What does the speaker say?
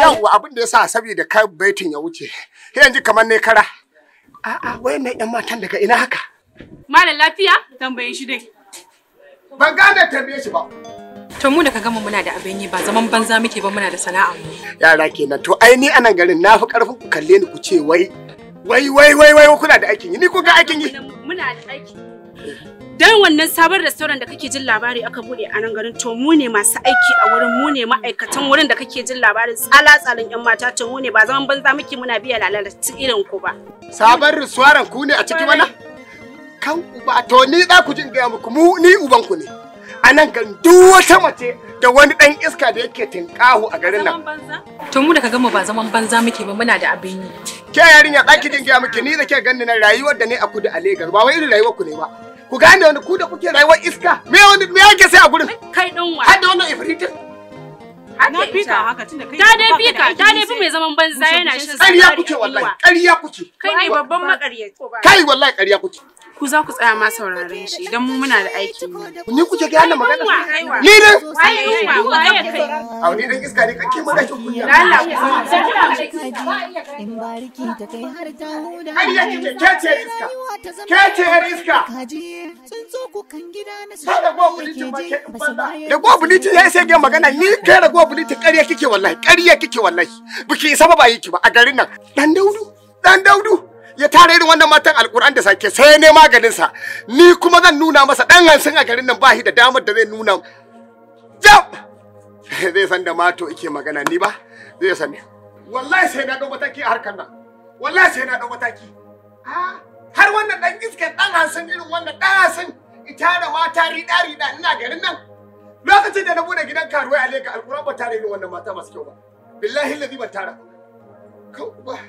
Yawwa abin da ya sa saboda kai baitin ya wuce yanzu kamar ne kara. A'a wayannan ƴan matan daga ina haka? Malam lafiya? Tambaye shi dai. Ban gane tambaye shi ba. To mu da ka gama muna da abin yi ba zaman banza muke ba muna da sana'a mu. Yara kenan to ai ni anan garin na fi karfin ku kalle ni ku ce wai wai wai wai wai kuna da aikin yi ni ku ga aikin yi. Muna da aiki. Dan wannan sabon restaurant da kake jin labari aka bude a nan garin to mu ne masu aiki a wurin mu ne ma'aikatan wurin da kake jin labarin tsala-tsalin yan mata to mu ne ba zaman banza muke muna biya lalata irin ku ba. Sabon restaurant ku ne a ciki mana? Kan uba to ni za ku jin gaya muku mu ni uban ku ne. A nan garin duk wata mace da wani dan iska da yake tinkahu a garin nan. To mu da ka gama ba zaman banza muke ba muna da abin yi. Ke yarinya za ki jin gaya miki ni da ke ganni nan rayuwar da ne a kudu a Lagos ba wai irin rayuwar ku ne ba. Ku gane wani ku da kuke rayuwar iska me wani me yake sai a gurin? Kai dan wa. Har da wannan ifritin. Na fika haka tunda kai. Ta dai fika, ta dai fi mai zaman banza yana shan ƙarya kuke wallahi, ƙarya kuke. Kai ne babban maƙaryaci. Kai wallahi ƙarya kuke. Ku za ku tsaya ma sauraren shi idan mu muna da aiki. Ni kuke ga yana magana? Ni ne? Au ni dan iska ne kake mana shi kunya. Ƙarya kike ke ce iska. Ke ce yar iska. Da go bulitin ya sai ga magana ni kai da go bulitin ƙarya kike wallahi, ƙarya kike wallahi. Biki isa ba ba yi ki ba a garin nan. Dan Daudu, dan Daudu. Ya tare irin wannan matan alkur'an da sake sai ne maganin sa ni kuma zan nuna masa dan hansin a garin nan ba shi da damar da zai nuna jab zai san da mato yake magana ni ba zai san wallahi sai na dau mataki a harkar nan wallahi sai na dau mataki har wannan dan iskan dan hansin irin wannan dan hansin ita da mata rida rida ina garin nan lokacin da na bude gidan karuwai a Lagos alkur'an ba tare irin wannan mata masu kyau ba billahi lazi ban tara ba.